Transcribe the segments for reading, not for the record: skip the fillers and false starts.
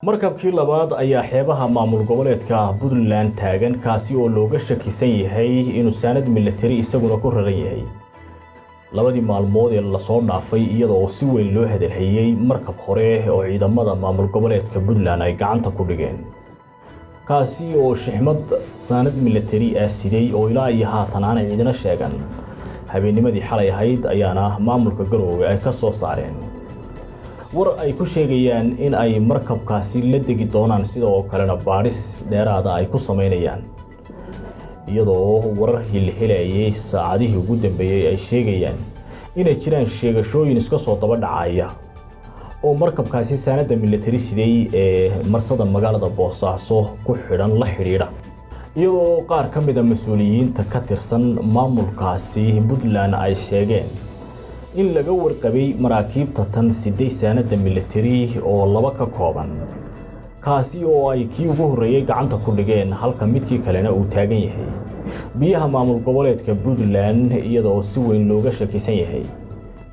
Markabkii labaad ayaa xeebaha maamul goboleedka Puntland taagan, kaasi oo looga shakisan yahay inuu saanad militari isaguna ku raran yahay. Labadii maalmood ee lasoo dhaafay, iyada oo si weyn loo hadalhayey markab hore oo ciidamada maamul goboleedka Puntland ay gacanta ku dhigeen, kaasi oo shixmad saanad militari ah siday oo ilaa iyo haatan aanay ciidina sheegan, habeennimadii xalay ahayd ayaana maamulka Garoowe ay ka soo saareen war ay ku sheegayaan in ay markabkaasi la degi doonaan, sidoo kalena baadhis dheeraada ay ku samaynayaan, iyadoo wararkii la helayay saacadihii ugu dambeeyey ay sheegayaan inay jiraan sheegashooyin iska soo daba dhacaya oo markabkaasi saanadda militari siday ee marsada magaalada Boosaaso ku xidhan la xidhiidha, iyadoo qaar ka mid a mas-uuliyiinta ka tirsan maamulkaasi Puntland ay sheegeen in laga warqabay maraakiibta tan siday saanadda militari oo laba ka kooban, kaasi oo ay kii ugu horreeyey gacanta ku dhigeen, halka midkii kalena uu taagan yahay biyaha maamul goboleedka Puntland, iyada oo si weyn looga shakisan yahay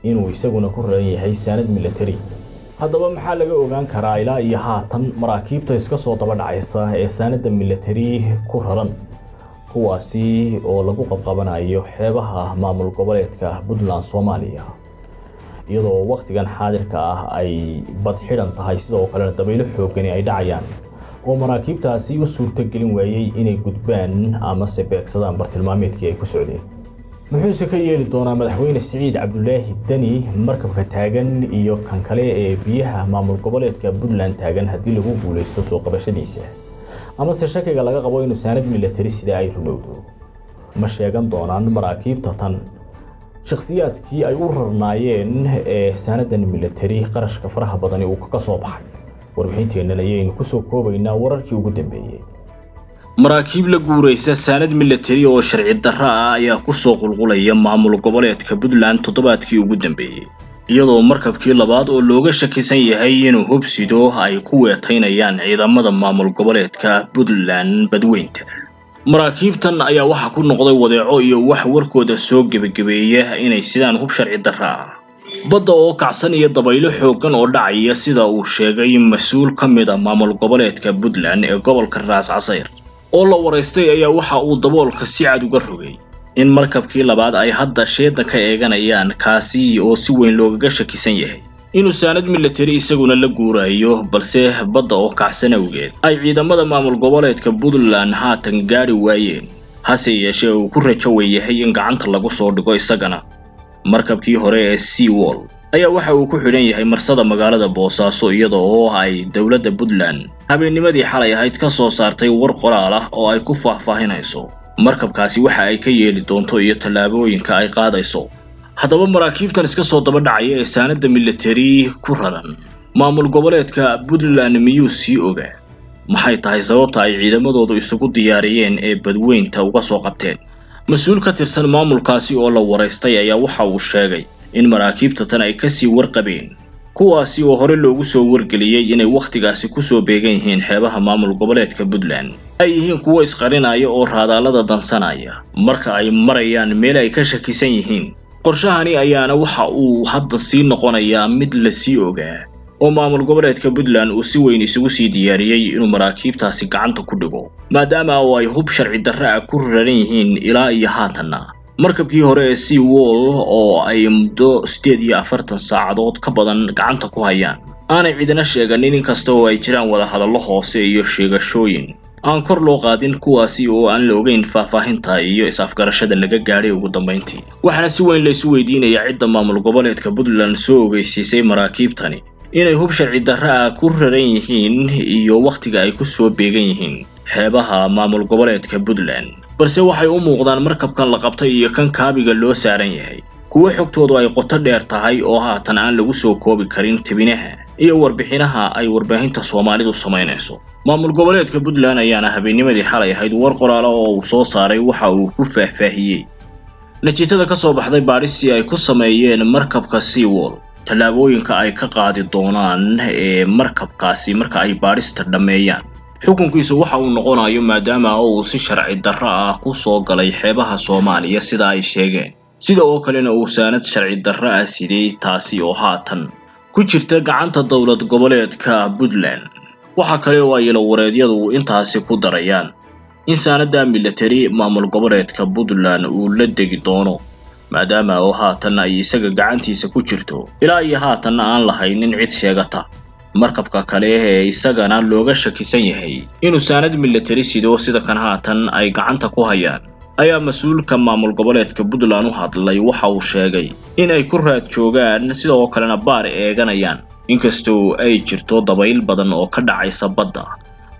inuu isaguna ku raran yahay saanad militari. Haddaba, maxaa laga ogaan karaa ilaa iyo haatan maraakiibta iska soo daba dhacaysa ee saanadda militari ku raran, kuwaasi oo lagu qabqabanayo xeebaha maamul goboleedka Puntland, Soomaaliya, iyadoo wakhtigan xaadirka ah ay bad xidhan tahay, sidoo kalena dabaylo xoogani ay dhacayaan oo maraakiibtaasi u suurtogelin waayey inay gudbaan amase beegsadaan bartilmaameedkii ay ku socdeen? Muxuuse ka yeeli doonaa Madaxweyne Siciid Cabdulaahi Deni markabka taagan iyo kan kale ee biyaha maamul goboleedka Puntland taagan haddii lagu guulaysto soo qabashadiisa, amase shakiga laga qabo inuu saanad militari sida ay rumowdo? Ma sheegan doonaan maraakiibta tan shakhsiyaadkii ay u rarnaayeen ee saanadan militari qarashka faraha badani uu kaga soo baxay? Warbixinteennan ayaynu kusoo koobaynaa wararkii ugu dambeeyey. Maraakiib la guuraysa saanad militari oo sharci darro ah ayaa kusoo qulqulaya maamul goboleedka Puntland toddobaadkii ugu dambeeyey, iyadoo markabkii labaad oo looga shakisan yahay inuu hubsido ay ku weetaynayaan ciidamada maamul goboleedka Puntland badweynta. Maraakiibtan ayaa waxaa ku noqday wadeeco iyo wax warkooda soo gebagabeeya inay sidaan hub sharci darro ah, badda oo kacsan iyo dabaylo xooggan oo dhacaya, sida uu sheegay mas-uul ka mid a maamul goboleedka Puntland ee gobolka Raas Casayr oo la waraystay. Ayaa waxa uu daboolka si cad uga rogay in markabkii labaad ay hadda sheeda ka eeganayaan, kaasi oo si weyn loogaga shakisan yahay inuu saanad militari isaguna la guurayo, balse badda oo kacsan awgeed ay ciidamada maamul goboleedka Puntland haatan gaadhi waayeen, hase yeeshee uu ku rajo weyahay in gacanta lagu soo dhigo isagana. Markabkii hore ee Sea Wall ayaa waxa uu ku xidhan yahay marsada magaalada Boosaaso, iyada oo ay dowladda Puntland habeennimadii xalay ahayd ka soo saartay war qoraal ah oo ay ku faahfaahinayso markabkaasi waxa ay ka yeeli doonto iyo tallaabooyinka ay qaadayso. Haddaba, maraakiibtan iska soo daba dhacaya ee saanadda militari ku raran, maamul goboleedka Puntland miyuu sii ogaa? Maxay tahay sababta ay ciidamadoodu isugu diyaariyeen ee badweynta uga soo qabteen? Mas-uul ka tirsan maamulkaasi oo la waraystay ayaa waxa uu sheegay in maraakiibta tan ay kasii warqabeen, kuwaasi oo hore loogu soo wargeliyey inay wakhtigaasi kusoo beegan yihiin xeebaha maamul goboleedka Puntland, ay yihiin kuwo isqarinaya oo raadaalada dansanaya marka ay marayaan meel ay ka shakisan yihiin. Qorshahani ayaana waxa uu hadda sii noqonayaa mid lasii ogaa oo maamul goboleedka Puntland uu si weyn isugu sii diyaariyey inuu maraakiibtaasi gacanta ku dhigo, maadaama oo ay hub sharci darre ah ku raran yihiin. Ilaa iyo haatanna markabkii hore ee Sea Wall oo ay muddo 48 saacadood ka badan gacanta ku hayaan aanay cidina sheeganin, inkasta oo ay jiraan wadahadallo hoose iyo sheegashooyin aan kor loo qaadin, kuwaasi oo aan la ogeyn faahfaahinta iyo is-afgarashada laga gaadhay ugu dambayntii. Waxaana si weyn laysu weydiinayaa cidda maamul goboleedka Puntland soo ogeysiisay maraakiibtani inay hub sharci darre ah ku raran yihiin iyo wakhtiga ay ku soo beegan yihiin xeebaha maamul goboleedka Puntland. Balse waxay u muuqdaan markabkan la qabtay iyo kan kaabiga loo saaran yahay kuwo xogtoodu ay qoto dheer tahay oo haatan aan lagu soo koobi karin tebinaha iyo warbixinaha ay warbaahinta Soomaalidu samaynayso. Maamul goboleedka Puntland ayaana habeennimadii xalay ahayd war qoraala oo uu soo saaray waxa uu ku faahfaahiyey natiijada ka soo baxday baadhistii ay ku sameeyeen markabka Sea Wall, tallaabooyinka ay ka qaadi doonaan ee markabkaasi marka ay baadhista dhammeeyaan, xukunkiisu waxa uu noqonayo, maadaama uu si sharci darro ah ku soo galay xeebaha Soomaaliya sida ay sheegeen, sida oo kalena uu saanad sharci darro ah siday, taasi oo haatan ku jirta gacanta dowlad goboleedka Puntland. Waxa kale oo ay ilawareedyadu intaasi ku darayaan in saanadda military maamul goboleedka Puntland uu la degi doono, maadaama oo haatan ay isaga gacantiisa ku jirto, ilaa iyo haatanna aan lahaynin cid sheegata. Markabka kale ee isagana looga shakisan yahay inuu saanad military sido, sida kan haatan ay gacanta ku hayaan, ayaa mas-uulka maamul goboleedka Puntland u hadlay waxa uu sheegay in ay ku raad joogaan, sidoo kalena baar eeganayaan, inkastoo ay jirto dabayl badan oo ka dhacaysa badda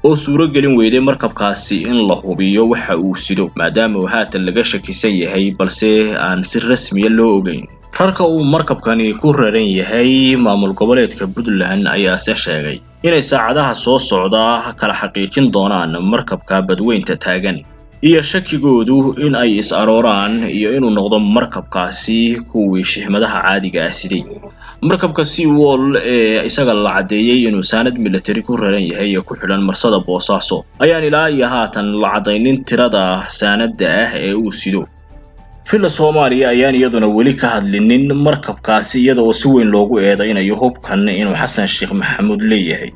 oo suuro gelin weyday markabkaasi in la hubiyo waxa uu sido, maadaama uu haatan laga shakisan yahay balse aan si rasmiya loo ogeyn. Rarka uu markabkani ku raran yahay maamul goboleedka Puntland ayaase sheegay inay saacadaha soo socda kala xaqiijin doonaan markabka badweynta taagan iyo shakigoodu in ay is arooraan iyo inuu noqdo markabkaasi kuwii shixmadaha caadiga ah siday. Markabka Sea Wall ee isaga la caddeeyey inuu saanad military ku raran yahay ee ku xidhan marsada Boosaaso ayaan ilaa iyo haatan la caddaynin tirada saanadda ah ee uu sido. Villa Soomaaliya ayaan iyaduna weli ka hadlinin markabkaasi, iyada oo si weyn loogu eedaynayo hubkan inuu Xasan Sheekh Maxamuud leeyahay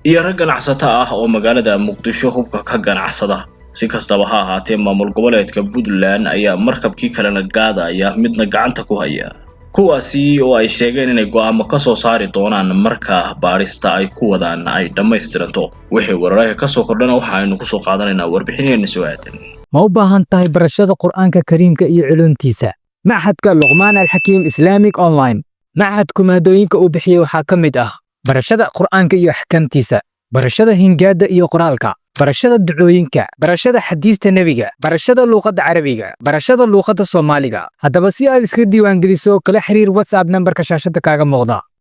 iyo rag ganacsato ah oo magaalada Muqdisho hubka ka ganacsada. Si kastaba ha ahaatee, maamul goboleedka Puntland ayaa markabkii kalena gaadaya, midna gacanta ku haya, kuwaasi oo ay sheegeen inay go'aamo ka soo saari doonaan marka baadhista ay ku wadaan ay dhammaystiranto. Wixii wararaha ka soo kordhana waxa aynu kusoo qaadanaynaa warbixinheena soo aadan. Ma u baahan tahay barashada Qur'aanka Kariimka iyo culuumtiisa? Machadka Luqmaan Alxakiim Islamic Online, machadku maadooyinka uu bixiyey waxaa ka mid ah barashada Qur'aanka iyo axkaamtiisa, barashada hingaadda iyo qoraalka, barashada ducooyinka, barashada xadiista nebiga, barashada luuqadda Carabiga, barashada luuqadda Soomaaliga. Haddaba si aad iska diiwaangeliso, kala xiriir WhatsApp nambarka shaashada kaaga muuqda.